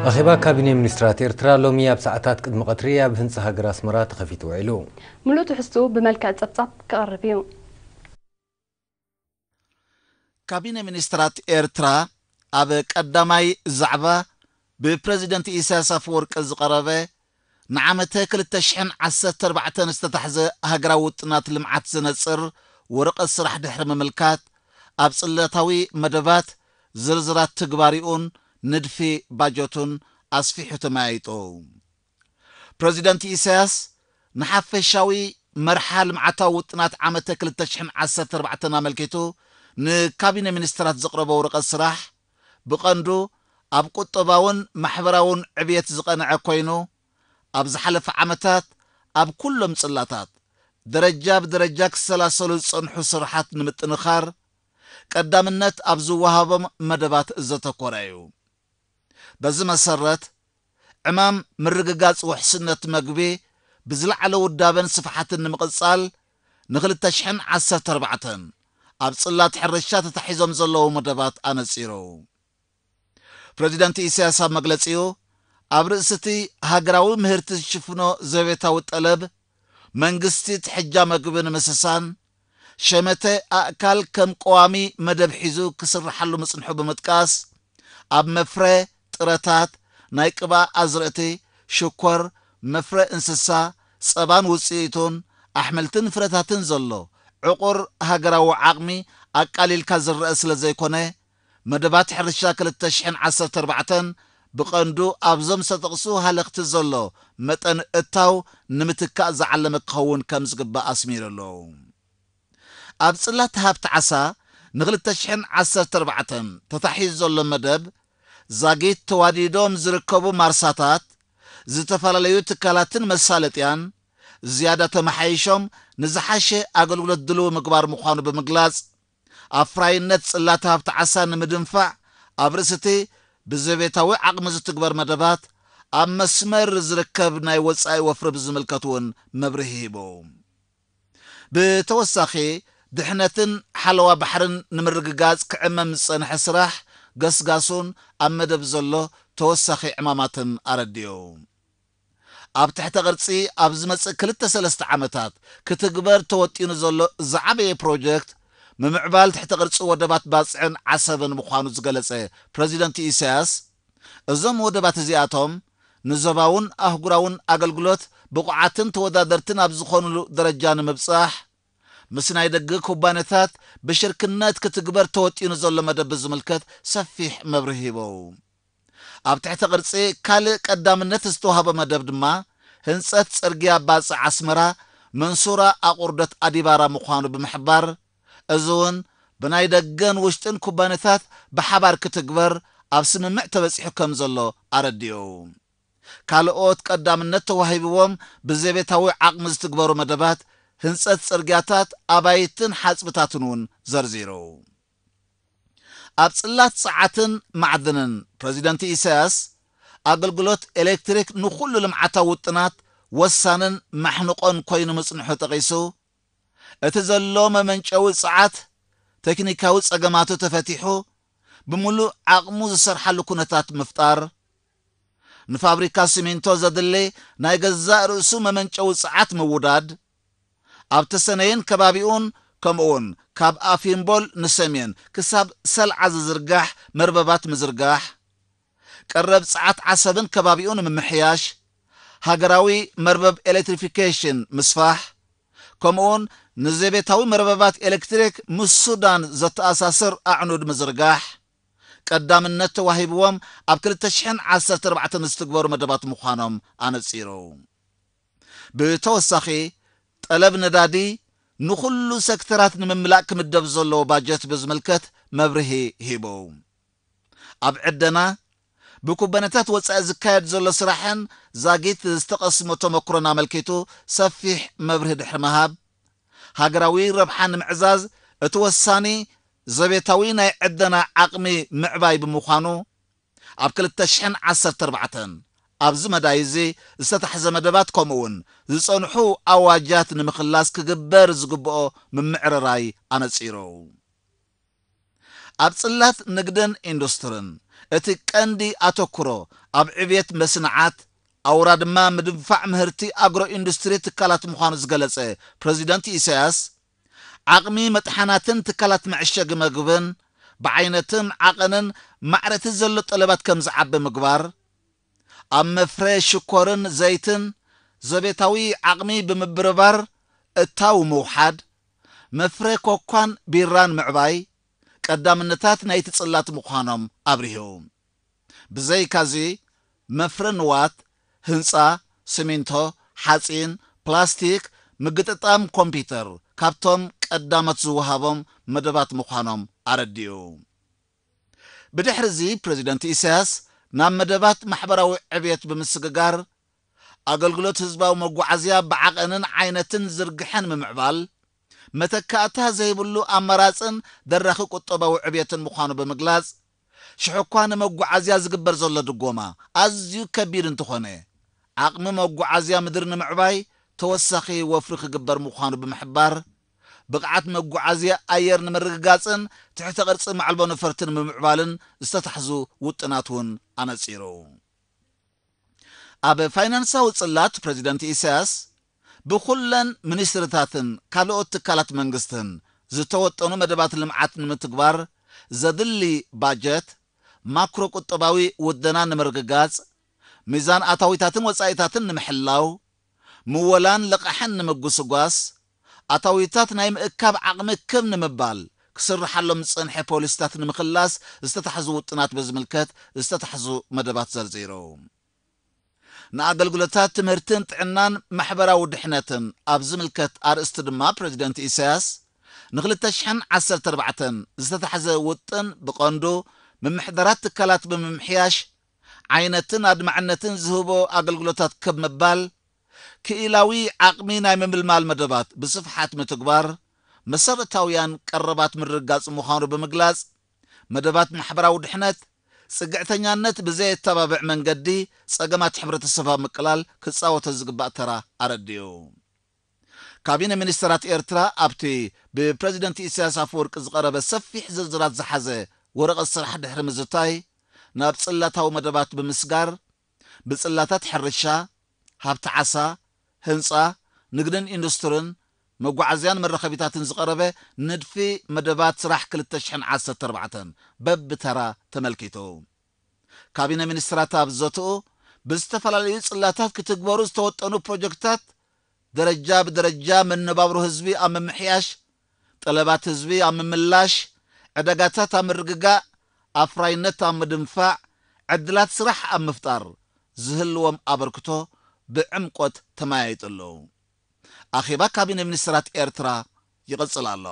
ኣኼባ ካቢነ ሚኒስትራት ኤርትራ ሎሚ ኣብ ሰዓታት ቅድሚ ቀትሪ ኣብ ህንጻ ሃገር ኣስመራ ተኸፊቱ ውዒሉ። ሙሉእ ትሕዝትኡ ብመልክዕ ጸብጻብ ክቐርብ እዩ። ካቢነ ሚኒስትራት ኤርትራ ኣብ ቀዳማይ ዛዕባ ብፕረዚደንት ኢሳያስ ኣፈወርቂ ዝቐረበ ንዓመተ ክልተ ሽሕን ዓሰርተ ኣርባዕተን ዝተታሕዘ ሃገራዊ ውጥናት ልምዓት ዘነጽር ወረቐት ስራሕ ድሕሪ ምምልካት፣ ኣብ ጽላታዊ መደባት ዝርዝራት ትግባሪኡን ንድፊ ባጀቱን ኣስፊሑ ተመያይጡ። ፕረዚደንት ኢሳያስ ንሓፈሻዊ መርሓ ልምዓታዊ ውጥናት ዓመተ ክልተ ሽሕን ዓሰርተ ኣርባዕተን ኣመልኪቱ ንካቢነ ሚኒስትራት ዘቕረቦ ወረቐት ስራሕ ብቐንዱ ኣብ ቁጠባውን ማሕበራውን ዕብየት ዝቐንዐ ኮይኑ፣ ኣብ ዝሓለፈ ዓመታት ኣብ ኩሎም ጽላታት ደረጃ ብደረጃ ክሰላሰሉ ዝጸንሑ ስራሓት ንምጥንኻር ቀዳምነት ኣብ ዝወሃቦም መደባት ዘተኮረ እዩ። በዚ መሰረት፣ ዕማም ምርግጋጽ ውሕስነት መግቢ ብዝለዓለ ውዳበን ስፍሓትን ንምቕጻል፣ ን ክልተ ሽሕን ዓሰርተ ኣርባዕተን ኣብ ጽላት ሕርሻ ተታሒዞም ዘለዉ መደባት ኣነጺሩ። ፕረዚደንት ኢሳያስ ኣብ መግለጺኡ፣ ኣብ ርእሲ እቲ ሃገራዊ ምህርቲ ዝሽፍኖ ዘቤታዊ ጠለብ፣ መንግስቲ ትሕጃ መግቢ ንምስሳን፣ ሸመተ ኣእካል ከም ቀዋሚ መደብ ሒዙ ክስርሓሉ ምጽንሑ ብምጥቃስ፣ ኣብ መፍረ ጥረታት፣ ናይ ቅብኣ ኣዝርእቲ፣ ሽኮር፣ መፍረ እንስሳ፣ ጸባን ውጽኢቱን፣ ኣሕምልትን ፍረታትን ዘሎ ዕቑር ሃገራዊ ዓቕሚ ኣቃሊልካ ዝረኣ ስለ ዘይኮነ፣ መደባት ሕርሻ ክልተ ሽሕን ዓሰርተ ኣርባዕተን ብቐንዱ ኣብዞም ዝተጠቕሱ ሃለኽቲ ዘሎ መጠን እታው ንምትካእ ዝዓለመ ክኸውን ከም ዝግባእ ኣስሚሩ ኣሎ። ኣብ ጽላት ሃብቲ ዓሳ ን ክልተ ሽሕን ዓሰርተ ኣርባዕተን ተታሒዙ ዘሎ መደብ፣ ዛጊት ተዋዲዶም ዝርከቡ ማርሳታት፣ ዝተፈላለዩ ትካላትን መሳለጥያን ዝያዳ ተመሓይሾም ንዝሓሸ ኣገልግሎት ድልው ምግባር ምዃኑ ብምግላጽ፣ ኣፍራይነት ጽላት ሃብቲ ዓሳ ንምድንፋዕ ኣብ ርእሲ እቲ ብዘቤታዊ ዓቕሚ ዝትግበር መደባት ኣብ መስመር ዝርከብ ናይ ወጻኢ ወፍሪ ብዝምልከት እውን መብርሂ ሂቡ። ብተወሳኺ ድሕነትን ሓለዋ ባሕርን ንምርግጋጽ ክዕመም ዝጸንሐ ስራሕ ገስጋሱን ኣብ መደብ ዘሎ ተወሳኺ ዕማማትን ኣረዲኡ። ኣብ ትሕተ ቅርጺ ኣብ ዝመጽእ ክልተ ሰለስተ ዓመታት ክትግበር ተወጢኑ ዘሎ ዝዓበየ ፕሮጀክት ምምዕባል ትሕተ ቅርጺ ወደባት ባጽዕን ዓሰብን ምዃኑ ዝገለጸ ፕረዚደንት ኢሳያስ፣ እዞም ወደባት እዚኣቶም ንዞባውን ኣህጉራውን ኣገልግሎት ብቑዓትን ተወዳደርትን ኣብ ዝኾኑሉ ደረጃ ንምብጻሕ፣ ምስ ናይ ደገ ኩባንያታት ብሽርክነት ክትግበር ተወጢኑ ዘሎ መደብ ብዝምልከት ሰፊሕ መብርሂ ሂቦ። ኣብ ትሕቲ ቅርጺ ካልእ ቀዳምነት ዝተዋህቦ መደብ ድማ ህንጸት ጽርግያ ባጽዕ ኣስመራ መንሱራ ኣቑርደት ኣዲባራ ምዃኑ ብምሕባር፣ እዚ እውን ብናይ ደገን ውሽጥን ኩባንያታት ብሓባር ክትግበር ኣብ ስምምዕ ተበጺሑ ከም ዘሎ ኣረዲኡ። ካልኦት ቀዳምነት ተዋሂብዎም ብዘቤታዊ ዓቕሚ ዝትግበሩ መደባት ህንጸት ጽርግያታት፣ ኣባይትን ሓጽብታትን እውን ዘርዚሩ። ኣብ ጽላት ጸዓትን ማዕድንን ፕረዚደንት ኢሳያስ፣ ኣገልግሎት ኤሌክትሪክ ንኹሉ ልምዓታዊ ውጥናት ወሳንን ማሕንቖን ኮይኑ ምጽንሑ ጠቒሱ፣ እቲ ዘሎ መመንጨዊ ጸዓት ቴክኒካዊ ጸገማቱ ተፈቲሑ ብምሉእ ዓቕሙ ዝሰርሓሉ ኩነታት ምፍጣር፣ ንፋብሪካ ሲሚንቶ ዘድሊ ናይ ገዛእ ርእሱ መመንጨዊ ጸዓት ምውዳድ፣ ኣብ ተሰነይን ከባቢኡን ከምኡውን ካብ ኣፊምቦል ንሰሜን ክሳብ ሰልዓ ዝዝርጋሕ መርበባት ምዝርጋሕ፣ ቀረብ ጸዓት ዓሰብን ከባቢኡን ምምሕያሽ፣ ሃገራዊ መርበብ ኤሌክትሪፊኬሽን ምስፋሕ፣ ከምኡውን ንዘቤታዊ መርበባት ኤሌክትሪክ ምስ ሱዳን ዘተኣሳስር ኣዕኑድ ምዝርጋሕ ቀዳምነት ተዋሂብዎም ኣብ ክልተ ሽሕን ዓሰርተ ኣርባዕተን ዝትግበሩ መደባት ምዃኖም ኣነጺሩ። ብተወሳኺ፣ ጠለብ ነዳዲ ንኹሉ ሴክተራት ንምምላእ ክምደብ ዘለዎ ባጀት ብዝምልከት መብርሂ ሂቡ። ኣብ ዕደና፣ ብኩባንያታት ወጻኢ ዝካየድ ዘሎ ስራሕን ዛጊት ዝተቐስሞ ተመክሮን ኣመልኪቱ ሰፊሕ መብርሂ ድሕሪ ምሃብ፣ ሃገራዊ ረብሓ ንምዕዛዝ እቲ ወሳኒ ዘቤታዊ ናይ ዕደና ዓቕሚ ምዕባይ ብምዃኑ፣ ኣብ ክልተ ሽሕን ዓሰርተ ኣርባዕተን ኣብዚ መዳይ እዚ ዝተታሕዘ መደባት ከምኡውን ዝጸንሑ ኣዋጃት ንምኽላስ ክግበር ዝግብኦ ምምዕርራይ ኣነጺሩ። ኣብ ጽላት ንግድን ኢንዱስትርን እቲ ቀንዲ ኣተኩሮ ኣብ ዕብየት መስንዓት ኣውራ ድማ ምድንፋዕ ምህርቲ ኣግሮ ኢንዱስትሪ ትካላት ምዃኑ ዝገለጸ ፕረዚደንት ኢሳያስ፣ ዓቕሚ መጥሓናትን ትካላት መዐሸጊ መግብን ብዓይነትን ዓቐንን ማዕረቲ ዘሎ ጠለባት ከም ዝዓቢ ምግባር፣ ኣብ መፍረ ሽኮርን ዘይትን ዘቤታዊ ዓቕሚ ብምብርባር እታው ምውሓድ፣ መፍረ ኮኳን ቢራን ምዕባይ ቀዳምነታት ናይቲ ጽላት ምዃኖም ኣብሪሁ። ብዘይካዚ መፍረ ንዋት፣ ህንጻ፣ ሲሚንቶ፣ ሓጺን፣ ፕላስቲክ፣ ምግጥጣም ኮምፒውተር ካብቶም ቀዳሞት ዝወሃቦም መደባት ምዃኖም ኣረዲኡ። ብድሕሪ እዚ ፕረዚደንት ኢሳያስ ናብ መደባት ማሕበራዊ ዕብየት ብምስግጋር ኣገልግሎት ህዝባዊ መጓዓዝያ ብዓቐንን ዓይነትን ዝርግሐን ምምዕባል መተካእታ ዘይብሉ ኣማራጽን ደራኺ ቁጠባዊ ዕብየትን ምዃኑ ብምግላጽ፣ ሽሕ እኳ ንመጓዓዝያ ዝግበር ዘሎ ድጎማ ኣዝዩ ከቢድ እንተኾነ፣ ዓቕሚ መጓዓዝያ ምድሪ ንምዕባይ ተወሳኺ ወፍሪ ክግበር ምዃኑ ብምሕባር፣ ብቕዓት መጓዓዝያ ኣየር ንምርግጋጽን ትሕተ ቅርጺ ማዕልቦ ነፈርቲ ንምምዕባልን ዝተታሕዙ ውጥናት እውን ኣነጺሩ። ኣብ ፋይናንሳዊ ጽላት ፕረዚደንት ኢሳያስ ብኹለን ሚኒስትርታትን ካልኦት ትካላት መንግስትን ዝተወጠኑ መደባት ልምዓት ንምትግባር ዘድሊ ባጀት፣ ማክሮ ቁጠባዊ ውደና ንምርግጋጽ፣ ሚዛን ኣታዊታትን ወጻኢታትን ንምሕላው፣ ምወላን ልቓሕን ንምጉስጓስ፣ ኣታዊታት ናይ ምእካብ ዓቕሚ ክብ ንምባል ክስርሓሎም ዝጸንሐ ፖሊሲታት ንምኽላስ ዝተታሕዙ ውጥናት ብዝምልከት ዝተታሕዙ መደባት ዘርዚሩ። ንኣገልግሎታት ትምህርትን ጥዕናን ማሕበራዊ ድሕነትን ኣብ ዝምልከት ኣርእስቲ ድማ ፕረዚደንት ኢሳያስ ንክልተ ሽሕን ዓሰርተ ኣርባዕተን ዝተታሕዘ ውጥን ብቐንዱ ምምሕዳራት ትካላት ብምምሕያሽ ዓይነትን ኣድማዕነትን ዝህቦ ኣገልግሎታት ከብ ምባል ክኢላዊ ዓቕሚ ናይ ምምልማል መደባት ብስፍሓት ምትግባር መሰረታውያን ቀረባት ምርግጋጽ ምዃኑ ብምግላጽ፣ መደባት ማሕበራዊ ድሕነት ጽግዕተኛነት ብዘየተባብዕ መንገዲ ጸገማት ሕብረተሰብ ኣብ ምቅላል ክጻወቶ ዝግባእ ተራ ኣረዲኡ። ካቢነ ሚኒስተራት ኤርትራ ኣብቲ ብፕረዚደንት ኢሳያስ ኣፈወርቂ ዝቐረበ ሰፊሕ ዝርዝራት ዝሓዘ ወረቐት ስራሕ ድሕሪ ምዝታይ፣ ናብ ጽላታዊ መደባት ብምስጋር፣ ብጽላታት ሕርሻ፣ ሃብቲ ዓሳ፣ ህንጻ፣ ንግድን ኢንዱስትርን፣ መጓዓዝያን መራኸቢታትን ዝቐረበ ንድፊ መደባት ስራሕ ክልተ ሽሕን ዓሰርተ ኣርባዕተን በብተራ ተመልኪቱ። ካቢነ ሚኒስትራት ኣብ ዘትኡ፣ ብዝተፈላለዩ ጽላታት ክትግበሩ ዝተወጠኑ ፕሮጀክትታት ደረጃ ብደረጃ መነባብሮ ህዝቢ ኣብ ምምሕያሽ፣ ጠለባት ህዝቢ ኣብ ምምላሽ፣ ዕዳጋታት ኣብ ምርግጋእ፣ ኣፍራይነት ኣብ ምድንፋዕ፣ ዕድላት ስራሕ ኣብ ምፍጣር ዝህልዎም ኣበርክቶ ብዕምቆት ተመያይጡ ኣሎ። ኣኼባ ካቢነ ሚኒስትራት ኤርትራ ይቕጽል ኣሎ።